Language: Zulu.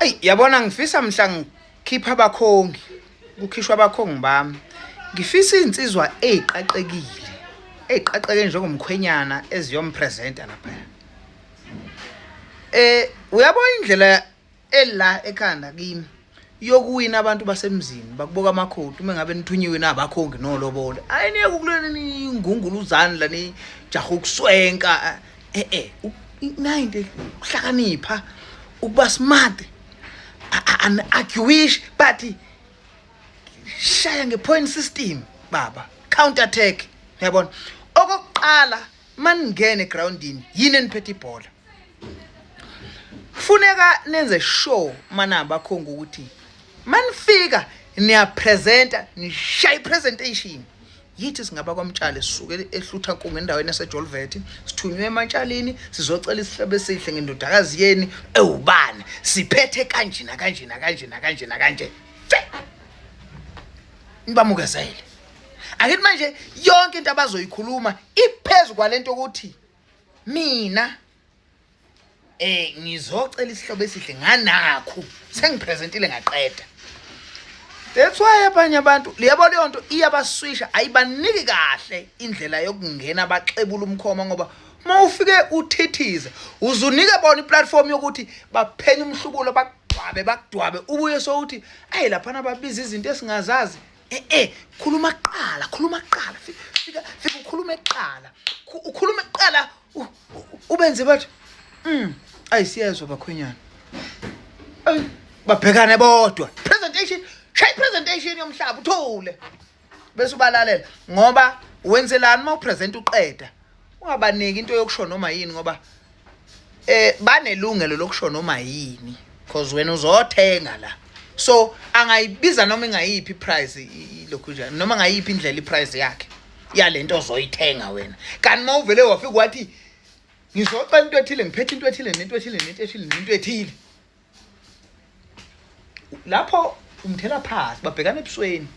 Eyi, yabona, ngifisa mhla ngikhipha abakhongi, kukhishwa abakhongi bami, ngifisa iy'nsizwa ey'qaqekile, ey'qaqeke njengomkhwenyana, eziyompresenta laphaya. Uyabona indlela ela ekhanda kimi yokuwina abantu basemzini bakuboka amakhoti, uma ngabe nithunyiwe nabakhongi nolobole, ayiniyeke ukulena ningunguluzani la, nijaha ukuswenka. Nayi into, ukuhlakanipha, ukuba smart, an-arguish, but shaya nge-point system baba, counter attack, uyabona. Okokuqala, maningene egroundini, yini eniphethe ibhola, funeka nenze sure mana abakhongi ukuthi manifika niyapresenta, nishaya i-presentation. Yithi singaba kwamtshali, sisuke ehlutha nkungu endaweni yaseJolvet, sithunywe ematshalini, sizocela isihlebo esihle ngendodakazi yeni ewubani, siphethe kanje nakanje nakanje nakanje nakanje. Nibamukezele. Akithi manje yonke into abazoyikhuluma iphezu kwalento ukuthi mina ngizocela isihlobo esihle nganakho, sengipresentile, ngaqeda. That's why abanye abantu, liyabo, leyo nto iyabaswisha, ayibaniki kahle indlela yokungena baxebula umkhoma, ngoba uma ufike uthithize, uzunike bona iplatform yokuthi baphenye umhlubulo, bakudwabe, bakudwabe, ubuye sowuthi ayi, laphana babiza izinto esingazazi. Khuluma kuqala, khuluma kuqala, fika fika ukhulume kuqala, ukhulume kuqala, ubenze bathi, ayisiyezwa bakhwenyana." Ayi, babhekane bodwa. Presentation, shaya presentation yomhlaba, uthule bese ubalalela, ngoba wenzelani uma upresent uqeda, ungabaniki into yokusho noma yini, ngoba banelungelo lokusho noma yini, because wena uzothenga la. So angayibiza noma ingayiphi iprice, lokhu nje, noma ngayiphi indlela iprice yakhe yalento ozoyithenga wena. Kanti uma uvele wafika wathi, "Ngizocela into ethile, ngiphethe into ethile, nento ethile, nento ethile, nento ethile," lapho umthela phasi, babhekana ebusweni.